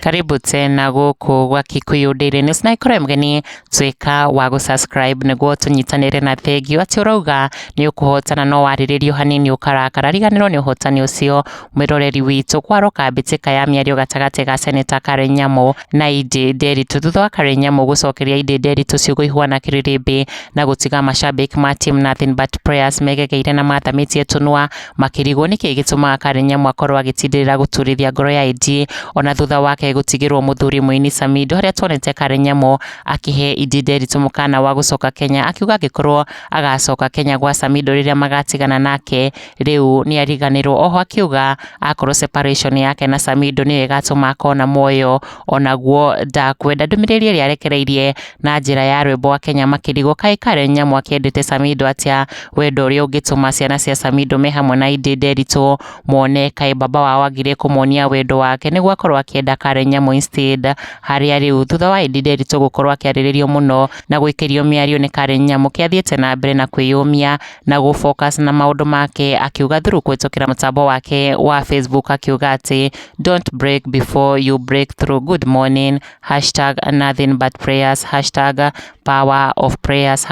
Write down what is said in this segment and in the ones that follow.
Karibu tena gũkũ gwa Kikuyu Daily News na ikorwo mũgeni tuĩka wa gũ-subscribe nĩguo tũnyitanĩre na thengiũ. Atĩ ũrauga nĩ ũkũhotana no warĩrĩrio hanini ũkarakara, riganĩrwo nĩ ũhotani ũcio mwĩroreri witũ. Kwaroka mbĩtĩka ya mĩario gatagatĩ ga Senator Karen Nyamu na Edday Nderitu thutha wa Karen Nyamu gũcokeria Edday Nderitu ciugo ihuana kĩrĩrĩmbĩ na gũtiga mashabiki ma team Nothing But Prayers megegeire na mathamĩtie tũnua makĩrigwo nĩkĩ gĩtũmaga Karen Nyamu akorwo agĩtindĩrĩra gũturithia ngoro ya Edday ona thutha wake gũtigĩrwo mũthuri mũini Samido, harĩa tuonete Karen Nyamu akĩhe Edday Nderitu mũkana wa gũcoka Kenya, akiuga angĩkorwo agacoka Kenya gwa Samido rĩrĩa magatigana nake rĩu nĩ ariganĩrwo. Oho akiuga akorwo separation yake na Samido nĩyo ĩgatũma akona muoyo onaguo ndakwenda. Ndũmĩrĩri ĩrĩa arekereirie na njĩra ya rwĩmbo wa Kenya makĩrigwo kaĩ Karen Nyamu akĩendete Samido atĩa, wendo ũrĩa ũngĩtũma ciana cia Samido me hamwe na Edday Nderitu mone kaĩ baba wao agire kũmonia wendo wake nĩguo akorwo akĩenda Karen Nyamu instead, harĩa rĩu thutha wa Edday Nderitu gũkorwo akĩarĩrĩrio mũno na gũikĩrio mĩario nĩ Karen Nyamu kĩathiĩte na mbere na kwĩyũmia na gũ focus na maũndũ make, akiuga through kũhĩtũkĩra mũtambo wake wa Facebook, akiuga atĩ "Don't break before you break through. Good morning. #NothingButPrayers, #PowerOfPrayers,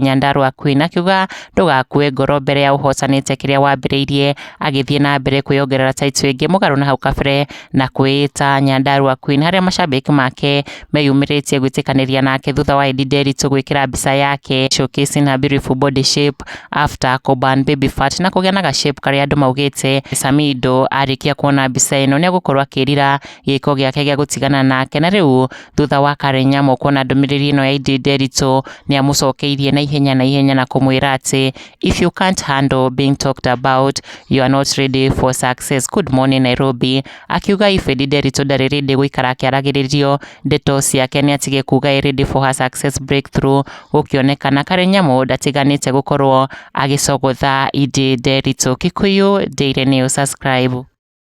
#NyandaruaQueen." Akiuga ndũgakue ngoro mbere ya ũhotanĩte kĩrĩa wambĩrĩirie, agĩthiĩ na mbere kwĩyongerera title ĩngĩ mũgarũ na hau kabere na kwĩĩta Nyandarua Queen, harĩa mashabiki make meyumĩrĩtie gwĩtĩkanĩria nake thutha wa Edday Nderitu gwĩkĩra mbica yake showcasing her beautiful body shape after kũburn baby fat na kũgĩa na ga shape karĩa andũ maugĩte Samido arĩkia kuona mbica ĩno nĩ egũkorwo akĩrira gĩko gĩake gĩa gũtigana nake. Na rĩu thutha wa Karen Nyamu kuona ndũmĩrĩri ĩno ya Edday Nderitu, nĩ amũcokeirie na ihenya na ihenya na kũmwĩra atĩ "If you can't handle being talked about, you are not ready for success. Good morning, Nairobi." Akiuga if Edday Nderitu ndarĩ ready gũikara akĩaragĩrĩrio ndeto ciake, nĩ atige kuga e ready for her success breakthrough. Gũkĩonekana Karen Nyamu ndatiganĩte gũkorwo agĩcogotha Edday Nderitu. Kikuyu Daily News, subscribe.